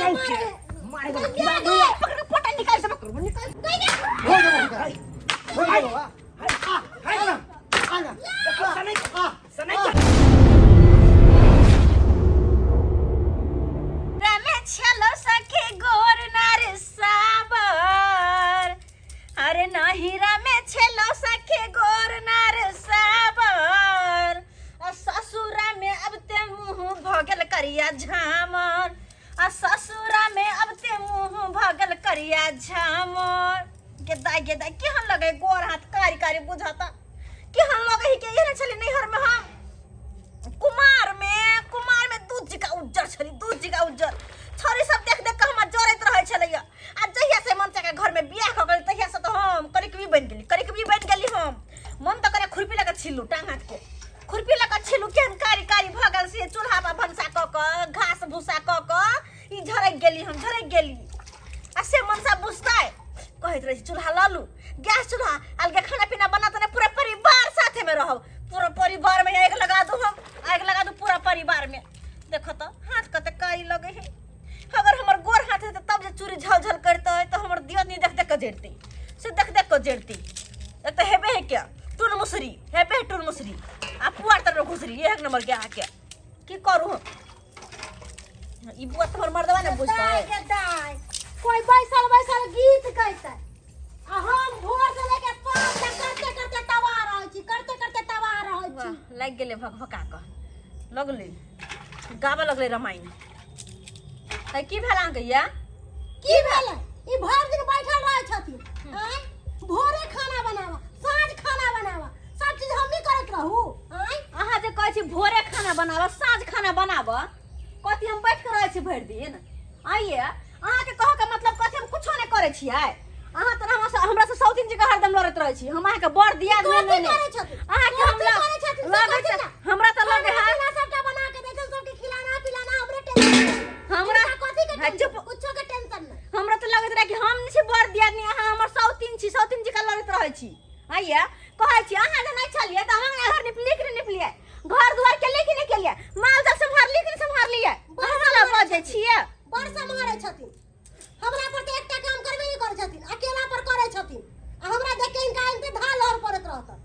मारे मारे गया पकड़ के पोटा निकाल से पकड़ निकाल हो गेल हो गेल हाय ना आ ना सनै सनै रमे छलो सखी गोर नार साबर अरे नाही रमे छलो सखी गोर नार साबर आ ससुरा में अब ते मुंह भगल करिया झामर आ ससुरा में अब ते मुंह भगल करिया झामर गेदा गेदा केहन लगे गोर हाथ कारी कारी बुझाता केहन लगे ही के एहन छली नैहर में हम कुमार में कुमार में दूध जिका उज्जर छली दूध जिका उज्जर छोरी सब देख देख के हमरा जरैत रहै छलैया आ जहिया से मनचा के घर में बियाह भ गेल तहिया से तो हम करिकबी बनि गेली करिकबी बनि गेली हम मन तऽ करे खुरपी लऽ कऽ छिलू टांग हाथ के खुरपी लऽ कऽ छिलू केहन कारी कारी भऽ गेल से चूल्हा पर भनसा कऽ कऽ घास भूसा कऽ कऽ ई झरकि गेली हम झरकि गेली आ से मनसा बुझतै कहैत रहै छै चूल्हा लऽ लू गैस चूल्हा अलगे खाना पीना बना तो पूरा परिवार साथे में रहब पूरा परिवार में आग लगा दू हम आग लगा दू पूरा परिवार में देखो तो हाथ कते कारी लगे है अगर हमर गोर हाथ हेतै तब जे चूड़ी झल झल करतै तो हमर दियर नहीं देख देख के जड़ती से देख देख के जड़ती एक तो हेबे है क्या टून मुसरी हेबे है टून मुसरी आ पुआर तर में घुसरी एक नंबर के आके की करू हम ई बुआ तोहर मर्दवा ने बुझतै दाय के दाय कोई बैसल बैसल गीत गैतै आ हम भोर से लेके साँझ तक करते करते तबाह रहै छी करते करते तबाह रहै छी वाह लागि गेलै भक भका कऽ लगलै गाबऽ लगलै रामायण है की भेल अहाँके या की भेलै ई भरि दिन बैठल रहै छथिन आँय भोरे खाना बनावा साँझ खाना बनावा सब चीज हमही करैत रहू आँय अहाँ जे कहै छी भोरे खाना बनाबऽ साँझ खाना बनाबऽ कथी हम बैठ के रहै छी भरि दिन आइए अहाँके कहऽ के मतलब कथी हम कुछो नहि करै छियै अहाँ तऽ हमरा हमरा से सौतीन जी के हरदम लड़ैत रहै छी हम अहाँके बड़ दिया कथी नहि नहि करै छथिन? अहाँके कथी हम लग- करै छथिन? से लगै कथी छै ना? हमरा तऽ लगे खाना है पीना सबटा बना के दै छथिन सबके खिलाना पिलाना हमरे टेंशन हमरा हिनका कथी के हाँ, टेंशन चुप। कुछो के टेंशन नहीं हमरा तऽ लगैत रहै कि हम नहि छी बड़ दियादनी अहाँ हमर सौतीन छी सौतीन जी के लड़ैत रहै छी आइए कहै छी अहाँ जे नहि छलियै तऽ हम घर निपलियै कि नहि निपलियै घर दुआर केलियै कि नहि केलियै माल जाल सम्हारलियै कि नहि सम्हारलियै अहाँ लग बजै छियै बड़ सम्हारै छथिन हमरा पर तऽ एकटा काम करबे नहि करै छथिन अकेला पर करै छथिन आ हमरा देख के हिनका एनते धाल लहर पड़ैत रहतन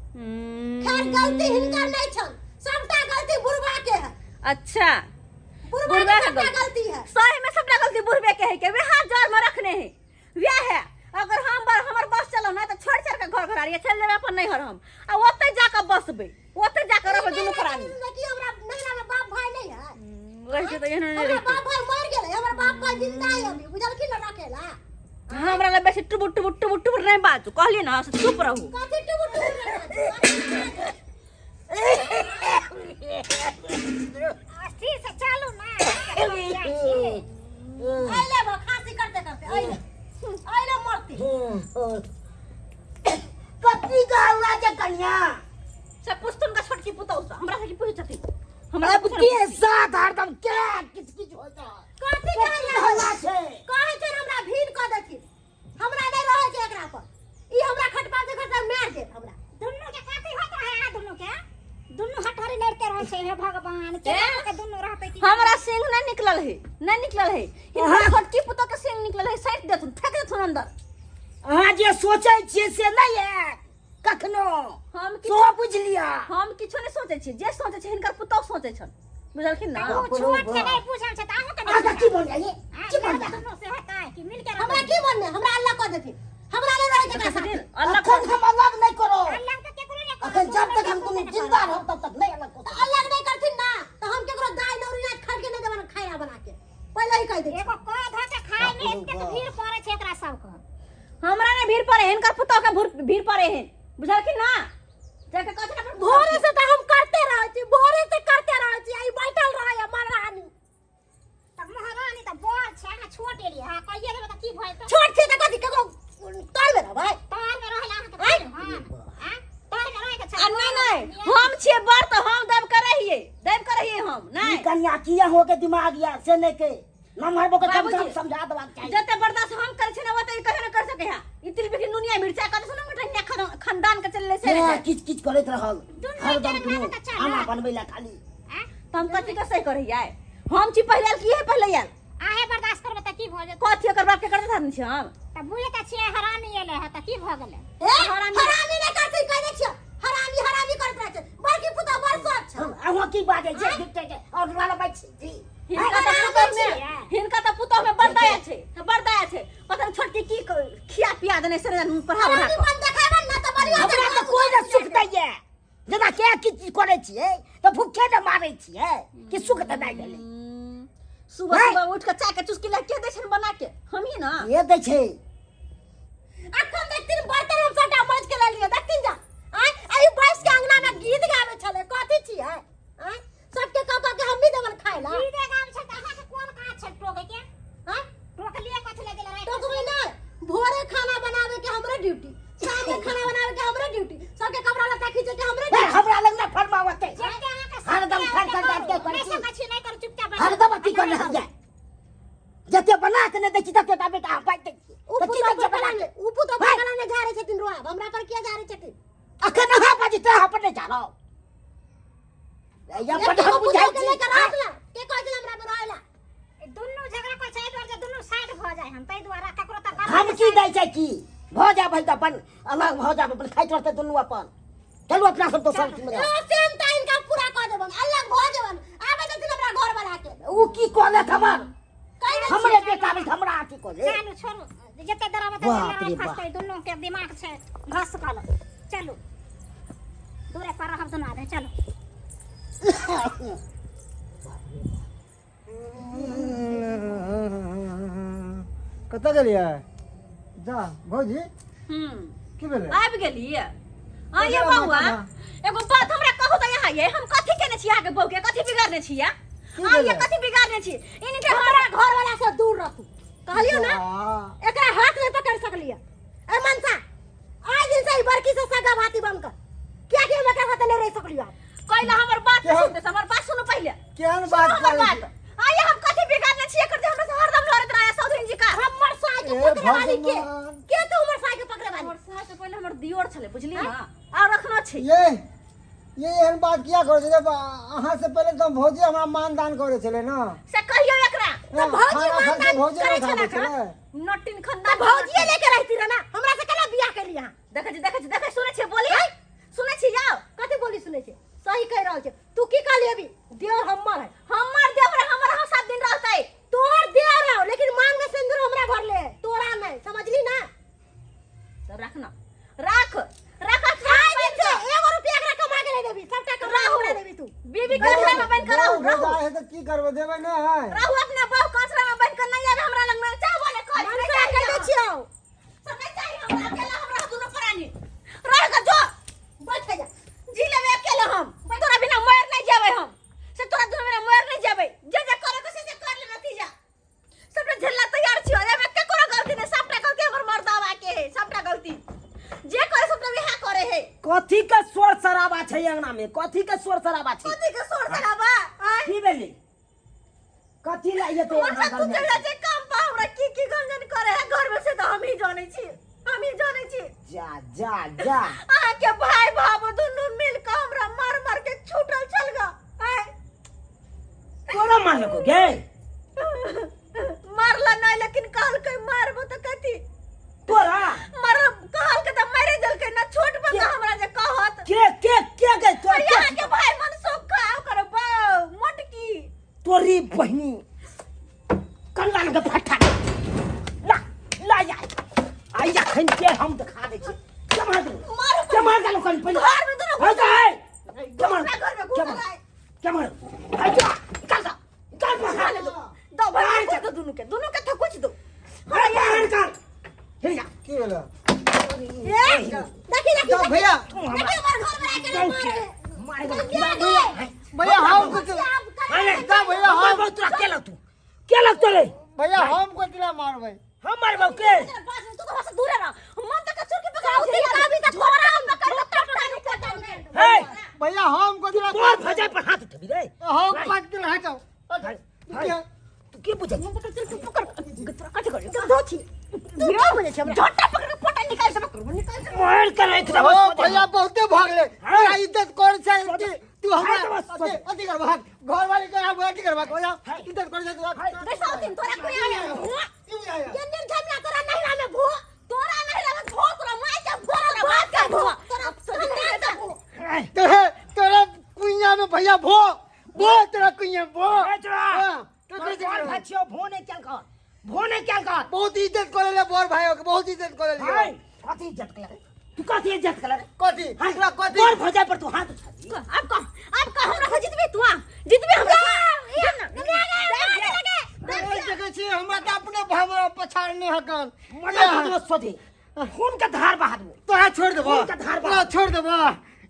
खैर गलती हिनकर नहि छन सबटा गलती बुढ़बा के है अच्छा बुढ़बा बुढ़बा के के सबटा गलती। गलती है सही में सबटा गलती बुढ़बे के है के वे हाथ जड़ में रखने है वएह है अगर हम बर हमर बस चलो ना तो छोड़ छाड़ के घर घर आरिया चल जेबै अपन नैहर हम आ ओतै जाके बसबै ओतै जाके रहबै दुनू प्राणी कि हमरा नैहरा में बाप भाई नहीं है रहि जेतै एहन नहि हमरा रहितै बाप भाई मर गेलै हमर बाप भाई जिंदा है अभी बुझलखिन ना रखेला हमरा लग बेसी टुबुर टुबुर टुबुर टुबुर नहि बाजू कहलियै ना से चुप रहू कथी टुबुर टुबुर नहि अस्थिर से चलू ना जाइ छी अइले बा खांसी करते करते अइले अइले मरती कथी कहला जे कन्या से पुछथुन का छोटकी पुतहु से हमरा से की पूछै छथिन हमरा अब के साथ हरदम के किच किच होता कथी कथी कहला हल्ला छै कहै छै हमरा भीन कऽ देथिन हमरा नहि रहै छै एकरा पर ई हमरा खटपा से खटपा मार देत हमरा दुनू के कथी होत रहे अहाँ दुनू के दुनू हटहरी लड़ते रहै छै हे भगवान के के दुनू रहतै कि हमरा सिंह नहीं निकलल है नहीं निकलल है हिनकर छोटकी पुतहु के सिंह निकलल है साइड देथुन फेंक देथुन अंदर अहाँ जे सोचै छियै से नहि हैत कखनो हम किछु सो बुझि लिअ हम किछो नहि सोचै छी जे सोचै छै हिनकर पुतहु सोचै छन बुझलखिन ना ओ छोट छै नहि बुझल छै तऽ अहूँ के अहाँके की बोल रही की बोल रही दुनू से हेतै कि मिल के हमरा की बनने हमरा अल्लाह कऽ देथिन हमरा नहि रहै छै एकरा साथे अल्लाह अखन हम अलग नहि करब अल्लाह के केकरो नहि अखन जब तक हम दुनू जिंदा रहब तब तक नहि अलग तऽ अलग नहि करथिन ना तऽ हम केकरो दाय नौरी नाच खाड़ के नहि देबनि खाना बना के पहिले ही कहि दै छी एगो कह धऽ के खाय मे एतेक भीड़ पड़ै छै एकरा सबके हमरा नहि भीड़ पड़े हिनकर पुतहु के भीड़ पड़े है बुझलखिन ना जाके कहथिन अपन भोरे से तऽ हम करते रहै छी भोरे से करते रहै छी आई बैठल रहै है महारानी तऽ महारानी तऽ बड़ छै अहाँ छोट एलियै अहाँ कहिए देबै तऽ की भऽ जेतै छोट छै तऽ कथी केकरो तर में रहबै तार मे रहै लए अहाँके हँ आँ तार मे रहै के छै आ नहीं नहीं हम छियै बड़ तऽ हम दब के रहियै दब के रहियै हम ई नहीं कन्या किया हो के दिमाग या से नहि के नमहर बो के कम से कम बाबूजी। समझा देबाक चाही जते बर्दाश्त हम करै छियै ना ओते ई कहियो नहि कर सकै है ई तिल बिखी नुनिया मिर्चा कत सुन मिठनिया खानदान के चलले से हे, किच किच करैत रहल दुनू हरदम एके रंग दुनू के चाही। खाना बनबै ला खाली आँ त हम कथी के सही करैयै हम छी पहिले आयल की है पहिले आयल आहे बर्दाश्त करबै तऽ तऽ की भऽ जेतै? कथी एकर बाप के करते थान छी हम? तऽ बुझै तऽ छियै हरामी एलै हँ तऽ की भऽ गेलै? ए, हरामी नहि करथिन, कहि दै छियौ। हरामी हरामी करैत रहै छै। बड़की पुतहु बड़ सच छौ। अहाँ की बाजै छियै झूठे के और लड़बै छी जी? हिनका तऽ पुतोह में, हिनका तऽ पुतोह में बड़ दया छै, बड़ दया छै। पता नहीं छोटकी की खिया पिया देने से पढ़ा बढ़ा हरामी मन देखेबन ना तऽ बढ़िया से हमरा तऽ कोइ नहि सुख दैये। जेना के की चीज करै छियै तऽ भूखे ने मारै छियै कि सुख तऽ नहि भेलै। सुबह नहि। सुबह उठ के चाय के चुस्की ला के दै छै बना के? हम ही ना के दै छै? अखन देखथिन बर्तन हम सबटा माजि के लेलियै, देखथिन जा। आँय, आ ई बैस के अंगना में गीत गाबै छलै, कथी छियै? आँय, सबके कह कह के हम भी देबन खाय ला। गीते गाबै छै तऽ अहाँके कोन काज छै टोकै के? आँय, टोकलियै कथी लए गेलै राति? टोकबै नहि, भोरे खाना बनावे के हमरे ड्यूटी, शाम में खाना बनावे के हमरे ड्यूटी, सबके कपड़ा लत्ता खींचे के हमरे हे, ड्यूटी। हमरा लग ना फरमावते। जते अहाँके हरदम शक्ति खर खर है, दाँत के करू। करै नहि छी। सकै छी नहि करू, चुपचाप बैठ। हरदम अथी कर रहल जाय। जते बना के नहि दै छी तते टा बेटा हम बाजि दै छी। उ तऽ की पुतोह दै छै पर बना कला के? नहि, उ पुतोह पर हे। कला नहि झाड़ै छथिन रोआब, हमरा पर किया झाड़ै छथिन? अखन अहाँ बाजै तऽ अहाँ पर नहि झाड़ब। या बड एके हम गो बुझाइ पुतोह के छी। लेके रहत ना, के कहै छलै हमरा पर रहै ला? दुनू झगड़ा करै छै, एहि दुआरे जे दुनू साइड भऽ जाइ हन, ताहि दुआरे ककरो तऽ करबै। हम की दै छै की भऽ जाय भाइ तऽ अपन अलग भऽ जाब, अपन खाइत रहतै दुनू अपन। चलू अपना सब दोसर अथी में जाउ। ओ सेम टाइम का पूरा कऽ देबन, अलग भऽ जेबन, आबे देथिन हमरा घर वाला के। उ की कहलक हमर? कहि दै हमरे बेटा भेल हमरा अथी कऽ ले। चलू छोड़ू, जते डराबै तते बाप रे लड़ाइ बाप। फसतै, दुनू के दिमाग छै घस कल। चलू दूरे पर रहब दुनू आदमी, चलू। कतऽ गेलियै जा भौजी? की भेलै? आबि गेलियै। हाँ ये बौआ, एगो बात हमरा कहू तऽ यहाँ ये हम कथी केने छी अहाँके बहू के? कथी बिगाड़ने छी? हाँ ये भेलै? कथी बिगाड़ने छी इनके? हमरा घर वाला से दूर रहू कहलियौ ना। आ, एकरा हाथ नहीं पकड़ सकलियै। ए मनसा, आज दिन से ई बड़की से सगा भाती बंद कर, कियाकि हम एकरा साथे नहीं रह सकलियै। कैला हमर बात केहन- सुनते? हमर बात सुनू पहिले। केहन सुनू बात हमर करै बात। छी? आइए हम कथी बिगाड़ने छी एकर जे हमरा से हरदम लड़ैत रहे चौधरी जी का? हमर साय के ए पकड़े वाली के? भगवान। के तू हमर साय के पकड़े वाली? हमर सास से पहिले हमर दियोर छलै, बुझलियै ना? और रखनो छै। ये एहन बात किया करै छै? जब अहाँ से पहिले तऽ भौजी हमरा मान दान करै छलै ने। से कहियो एकरा। हाँ, भौजी खाना मान खाइ दान भौजी करै नहि खाबै छलै छलै। नटिन तऽ खंदा भौजिए लेके रहती रहे ना, हमरा से केना बियाह केली अहाँ? देखै छी, देखै छी, देखै, सुनै छी बोली, सुनै छी जाओ। कथी बोली सुनै छै? सही कहि रहल छै। तू की कहली अभी? देवर हमर है। हमर देवर हमर हम 7 दिन रहतै। तोहर देवर हौ, लेकिन मांग में सिंदूर हमरा भरले है, तोरा नहीं, समझली ना? तो रख ना, रख रख। आइ दिन से एगो रुपया एकरा कमा के नहीं देबी, सबटा कमा राहु। हमरा देबी तू। बीबी कचरा में बन कर रहू, रहू। है तऽ की करबै? देबै नहि है। रहू अपना बहू कचरा में बन कर, नहीं आवे हमरा लग में, चाहो ने कह। मनसा कहि दै छियौ। सब नहीं चाहिए हमरा, अकेला हमरा दुनू प्राणी रह के जो बैठ जा। जी लेबे अकेला हम। तोरा बिना मर नहीं जेबै हम से, तोरा दुनू बिना मर नहीं जेबै। जे जे करे के से से कर ले। नतीजा सबटा झेलना तैयार छियो। एमे केकरो गलती नहीं, सबटा गलती हमर मर्दावा के है। सबटा गलती जे करे सबटा बिहा करे है। कथी के शोर शराबा छै अंगना में? कथी के शोर शराबा छै? कथी के शोर शराबा? आँय? की भेलै? कथी ला एते हमर अहाँ साथ तू घर में? चल जे काम पा हमरा की की गंजन करे है घर में से तो हम ही जानै छी, हम ही जानै छी। जा जा जा। अहाँ के भाई भाबो दुनू मिल के हमरा मार मार के छूटल चल गा। आँय? तोरा मारलको गे? मारला नहीं, लेकिन कहलकै मारबो तऽ कथी तोरा मार कहलकै तऽ मारे देलकै ना। छोट बच्चा हमरा जे कहत। के के के गे तोरा? यहाँ के भाई मन सोखा ओकर बौ मोटकी। तोरी बहिनी कंगाल के फट्टा ला ला जा आई अखन के हम देखा दै छी। के मार देलौ? मारो। के मार देलौ कन पहिले? घर में दुनू हो जाए के मार? घुसला घर में के घुसल मार? आए। के मार? आई जा, निकाल जा, निकाल बाहर। दो दो भाई, कुछ दो दुनू के, दुनू के थकुच दो। अरे बाहर निकाल, हिल जा। की भेलै? ए, देखी देखी। जा भैया। तू हमरा देखी हमर घर में आके मारे। मारे दे। भैया हम कुछ अरे जा भैया, हम हम तोरा के लग तू के लग तोरे? भैया हम कथी मारबै? हम मारबौ के? तू तो हमसे दूर रह, मन तक चुर के पकड़ दिन का भी तक तोरा हम पकड़ के पकड़ के। हे भैया हम कथी तोर भजाई पर हाथ उठबी रे? हम कथी हटाओ। हाय। तू के बुझै छी? पकड़ तोरा कथि कर दो छी तू की बोले छै हमरा? झोटा पकड़ के फोटा निकाल सब, निकाल सब। मार के राख देबौ। ओ भैया बहुते भऽ गेलै। हाँ। तोरा इज्जत कर छै कि तू हमरा हाय, तो बस, अथी अथी करबहक घर वाली के आब अथी करबहक हो जा इज्जत कर जा तू गई साउथिन तोरा कोई आया भो की बुझाया ये निर्धनिया तोरा नहिरा में भो तोरा नहीं लगे भो तोरा माय के भो तोरा बाप के भो तोरा खानदान के भो तोरे तोरा कुइया में भैया भो भो तोरा कुइया में भो ए छोरा, हाँ, तो तोर कैसे बर करबहक? भाई छियौ, भो नहि केलकऽ, भो नहि केलकऽ। बहुत इज्जत करे ले बर भाई के बहुत इज्जत करे ले हाय, कथी इज्जत केलक? तू कथी इज्जत केलक? कथी हाय, तोरा कथी बर भऽ जाय पर तू हाथ उठा दी। अब कह अब कह हमरा से जितबी तू आ जितबी हमरा नहीं देखै छी हमरा तऽ अपने भाव पछाड़ नहि हकन मजा तो दोस्त सोधे। खून के धार बहा देबो। तोरा छोड़ देबो खून के धार बहा तोरा छोड़ देबो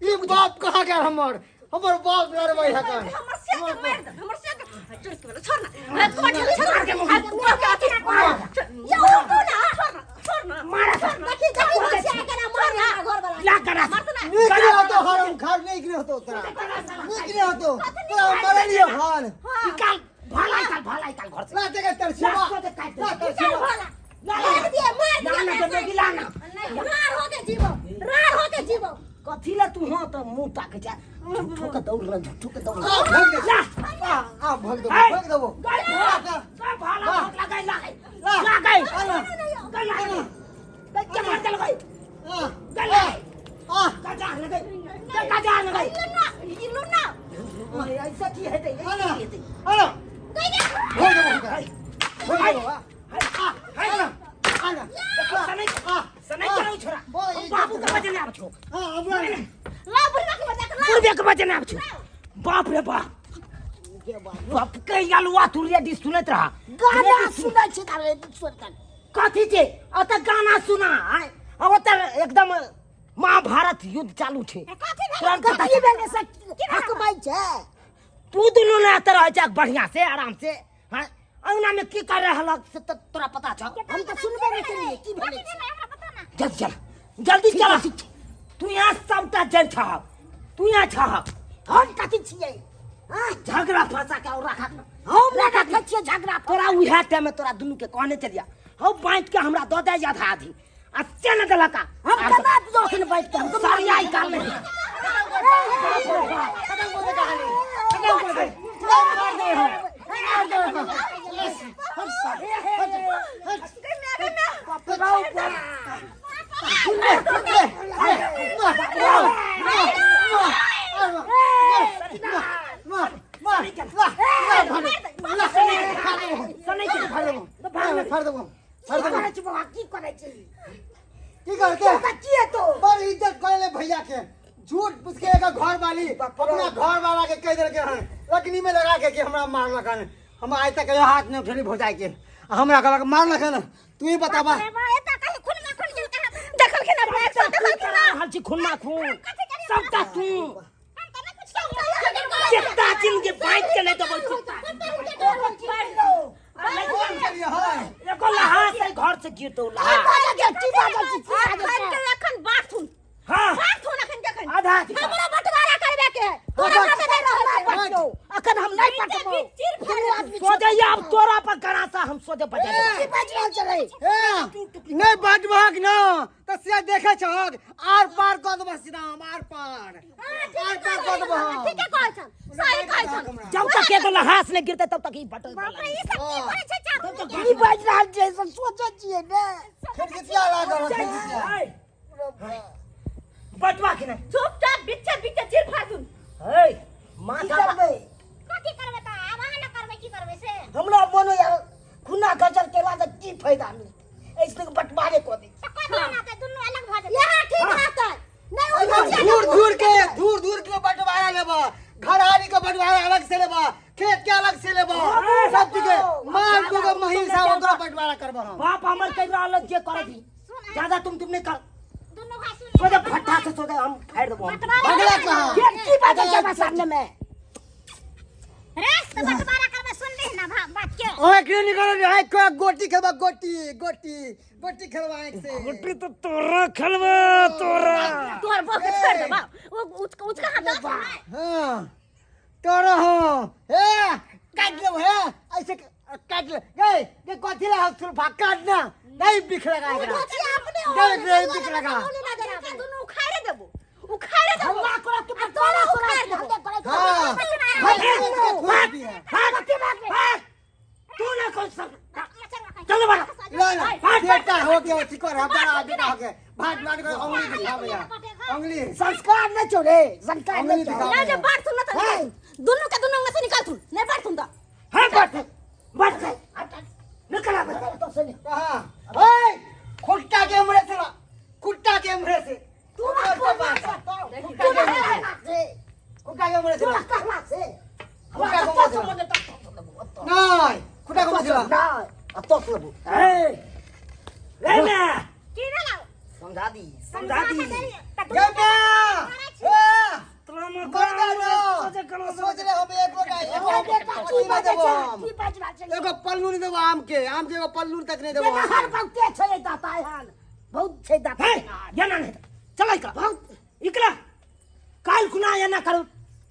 ई बाप कहाँ गेल हमर हमर बाप लड़बै हकन हमर से के मार दे हमर से के छोड़ के बोला छोड़ ना तू छोड़ छोड़ के तू के अथी ये ओ तू ना छोड़ ना छोड़ ना मारा सर। देखी देखी होशियार केना मार ना घर वाला ला गरा से। मार ना नीक नहि होतो हरम खार नीक नहि होतो तोरा नीक नहि होतो तोरा मरलियो हन निकाल, भाला निकाल, भाला निकाल घर से। ला देखे तरसीबा ला, सोधे काटि दे। ला तरसीबा भोला मार दिए मार ला ना दिए देबो कि ला ना। नहीं रार होके जीवो रार होके जीवो कथी ला तू हाँ तो मुंह ताके जा झूठो के दौड़ रहा झूठो के दौड़ आ रहा भग दे ला आ आ भग देबो हाय। भग देबो गई ला, भोग गई भाला ला। भोग लगाई ला गई ला। ला गई आ ला। गई ला गई गई के मार चल गई आ गई ला गई आ गजा न गई गई गजा न गई ना ई लो ना ऐसा की है ते आ ना की है ते आ ना गई गई भग देबो भग देबो आ हाय आ ना आ ना सनै आ सनै चलाउ छोरा बोल, हम बाबू के बजे आब छो हां हमरा ला बुढ़वा के बजा के ला बुढ़बे के बजे आब छो बाप रे बाप बाप के अलुआ तू रेडी सुनैत रहा गाना सुनै छी तारे सुनतन कथी छै अतऽ गाना सुना आय आ ओतऽ एकदम महाभारत युद्ध चालू छै कथी भेलै तुरंत पता कथी भेलै से हकबै छै तू दुनू ने एतऽ रहै छै बढ़िया से आराम से हाँ अंगना में की कर रहल से तऽ तोरा पता छौ हम तऽ सुनबे नहि केलियै की भेलै कथी भेलै हमरा पता ना जल्दी चल जल्दी चल तू यहाँ सबटा जल छहक तू यहाँ छहक हम कथी छियै आँय? झगड़ा फंसा के और रखा हम नहि रखै छियै झगड़ा तोरा उएह टाइम में तोरा दुनू के कहने चलिया हौ बाँटि के हमरा दऽ दे आधा आधी आ से न देलक हम केना दियौ अखन बाँटि के हम तऽ सारी आई काल नहीं खत्म कर दे कहानी खत्म कर दे मार दे हम मार दे हम हट की करै छी की करते की हेतौ बड़ इज्जत करे ले भैया के झूठ पूछ के एगो घर वाली अपना घर वाला के कह देलके हन लकनी में लगा के कि हमरा मारलक हन हम आइ तक कहियो हाथ नहीं उठेली भौजाई के आ हमरा कहलक मारलक हन तू ही बताबा रे बा एता कहीं खून में खून गेल कहाँ देखल के ना अपना एक देखल के ना रहल छी खूनमा खून कथी करियै सबटा तू हम तऽ नहि कुछ केलियै चित्ता चिन के बाँटि के नहि देबौ चित्ता एको लहास एहि घर से गिरतौ लहास की बाजै छी की बाजै अखन के अखन बाथून हाँ बाथून अखन के अखन आधा अधिकार। हमरा बंटवारा करबे के है तोरा साथे नहीं रहै के है। पटबौ अखन हम नहि पटबौ चीर दुनू आदमी सोझे आब तोरा पर गरासा हम सोझे बजा देबौ की बाजि रहल छलै नहीं बाटबहक न तऽ से देखे छहक आर पार कऽ देबह सीधा हम आर पार आर पार कऽ देबह हम ठीके कहै छन सही कहै छन जब तक एगो लहास नहि गिरतै तब तक ई बटल बाप रे ई सब की करै छै चारू की बाजि रहल छै सब सोचै छियै ने खिड़किया लागल हन, खिड़किया बटवा के नहि चुपचाप बिच्चे बिच्चे चीर फाड़ून हे की माथा करबै कथी करबै तऽ आब अहाँ ने करबै की करबै से हमरा मोनो यार खुना गजल केला से की फायदा मिलतै ऐसे बंटवारे कऽ दै तऽ कऽ दियौ ने तऽ दुनू अलग भऽ जेतै यहाँ ठीक रहतै नहीं ओ भजिया दूर दूर के दूर दूर के बंटवारा लेबह घरहारी के बंटवारा अलग से लेबह खेत के अलग से लेबह सब चीज के माल दूगो महींस है ओकरा बंटवारा करबह हम बाप हमर कहि रहल जे कर दी ज्यादा तुम तुम नहीं कर दुनू भाई सुन सोझे फट्टा से सोझे हम फाड़ि देबो हम। बंटवारा अगला कहाँ के की बाजै छै हमरा सामने में रे तऽ बंटवारा करबै सुन लिह ना बात के ओए क्यों निकल रहा है कोई गोटी खेलबा गोटी गोटी गोटी खेलबा आँख से गोटी तो तोरा खेलबा तोरा तोहर बह के छोड़ देबा ओ उच उच कहाँ दे हाँ तोरा हो हे काट ले हे ऐसे काट ले गए ये कथी ला सुल्फा काट ना नहीं बिख लगा एकरा भजिया अपने नहीं नहीं बिख लगा दुनू उखाड़े देबो उखाड़े देबो। हल्ला करब कि आ तोरा उखाड़ देबो। हाँ भाग भाग तू ना कोई सब चलो बड़ा ला ला बेटा हो गया चिकर है बड़ा बेटा हो गया भाट भाट कर उंगली दिखा भैया उंगली संस्कार नहीं छोड़े संस्कार उंगली नहीं दिखा छोड़े ना जे बांटथुन ना त निकाल दुनू के दुनू अंगना से निकालथुन नहीं बांटथुन त हाँ बैठ बैठ निकल आ बच्चा तो से नहीं कहाँ ओए खुट्टा के उम्र से ला खुट्टा के उम्र से तू ना बोलना से खुट्टा के उम्र से से खुट्टा के उम्र से तू ला ना कहला से खुट्टा हमरा के तो उम्र से समझ तो नहीं खुट्टा के उम्र से ला नहीं अब तो सुनबू ए रे ना की भेलौ समझा दी समझा दी ये बे ए तोरा मर गए सोच रहे हम एक गोटा एगो ए बेटा अथी की नहीं बाजै देबो छै हम की बाजै छै एगो पल्लू नहीं देबो आम के आम के एगो पल्लू तक नहीं देबो बेटा हर बहुते छै दाता एहन बहुत छै दाता हे ये ना नहीं चल इकला बहुत इकला काल खुना ये ना करू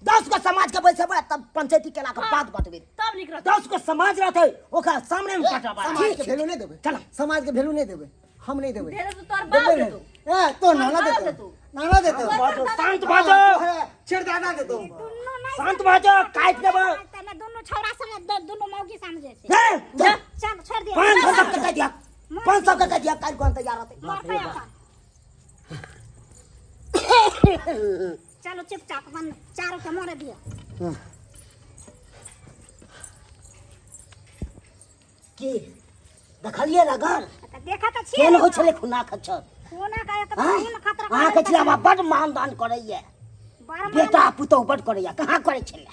10 गो समाज के बैसेबै तब पंचायती केला के बाद बटबै तब निक रहत 10 गो समाज रहते ओकरा सामने में काटा बा समाज के वैल्यू नहीं देबे चला। समाज के वैल्यू नहीं देबे हम नहीं देबे भेल तो तोर बाप देबे देतौ। नहीं। ए तो नाना बाप देतो देतौ। नाना देतो बाजो शांत हाँ, बाजो तो है छिड़दाना देतो दुनू नहीं शांत बाजो काट देबो तने दुनू छौड़ा समझ दुनू मौगी समझे छै हे जा चल छोड़ दिया 500 के कह दिया 500 के कह दिया काल कोन तैयार रहते मरतै अपन चलो चुपचाप अपन चारों के मारे दियो की देखलिए ना घर तऽ देखा तऽ छियै केहन होइ छलै खुना खच्चर कोना का तऽ हाँ? बहिन खतरा अहाँके छलै हमरा बड मानदान करैया बड़ मान बेटा पुतहु बड करैया कहाँ करै छलै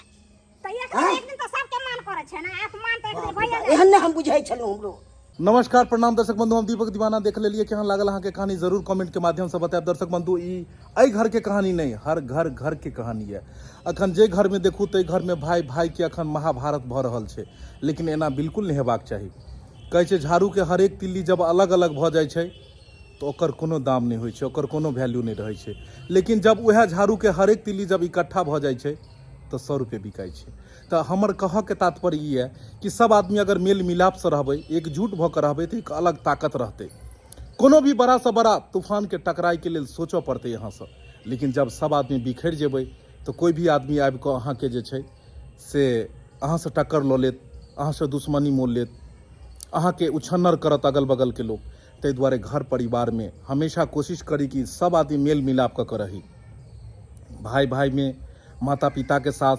तऽ एक हाँ? एक दिन तऽ सबके मान करै छै ने अपमान तऽ एक दिन भइए जाइ एहन नहि हम बुझै छलहुँ हमरो नमस्कार प्रणाम दर्शक बंधु हम दीपक दीवाना देख लेलिए केहन लागल अहाँके कहानी जरूर कमेंट के माध्यम से बतायब दर्शक बंधु ई एहि घर के कहानी नहीं हर घर घर के कहानी है अखन जे घर में देखू ताहि घर में भाई भाई के अखन महाभारत भऽ रहल छै लेकिन एना बिल्कुल नहि हेबाक चाही कहै छै झाड़ू के हरेक तिल्ली जब अलग अलग भऽ जाइ छै तऽ ओकर कोनो दाम नहि होइ छै ओकर कोनो वैल्यू नहि रहै छै लेकिन जब उएह झाड़ूके हरेक तिल्ली जब इकट्ठा भऽ जाइ छै तऽ सए रुपए बिकाइ छै तऽ हमर कहऽके तात्पर्य ई यऽ कि सब आदमी अगर मेल मिलापसँ रहबै एकजुट भऽ कऽ रहबै तऽ एक अलग ताकत रहतै कोनो भी बड़ासँ बड़ा तूफानके टकराइके लेल सोचऽ पड़तै अहाँसँ लेकिन जब सब आदमी बिखरि जेबै तऽ कोइ भी आदमी आबि कऽ अहाँके जे छै से अहाँसँ टक्कर लऽ लेत अहाँसँ दुश्मनी मोल लेत अहाँके उछन्नर करत अगल बगलके लोक ताहि दुआरे घर परिवारमे हमेशा कोशिश करी कि सब आदमी मेल मिलाप कऽ कऽ रही भाई भाईमे माता पिताके साथ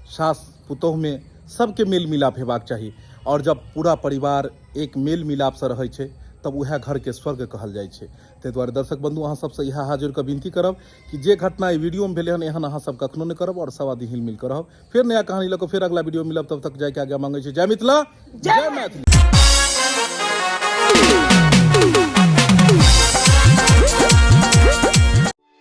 सास पुतोहुमे सबके मेल मिलाप हेबाक चाही आओर जब पूरा परिवार एक मेल मिलापसँ रहै छै तब उएह घरके स्वर्ग कहल जाइ छै ताहि दुआरे दर्शक बंधु अहाँ सबसँ इएह हाथ जोड़ि कऽ विनती करब कि जे घटना एहि वीडियोमे भेलै हन एहन अहाँ सब कखनो नहि करब आओर सब आदमी हिल मिल कऽ रहब फेर नया कहानी लऽ कऽ फेर अगला वीडियो मिलब तब तक जायके आज्ञा मांगै छी जय मिथिला जय मैथिली।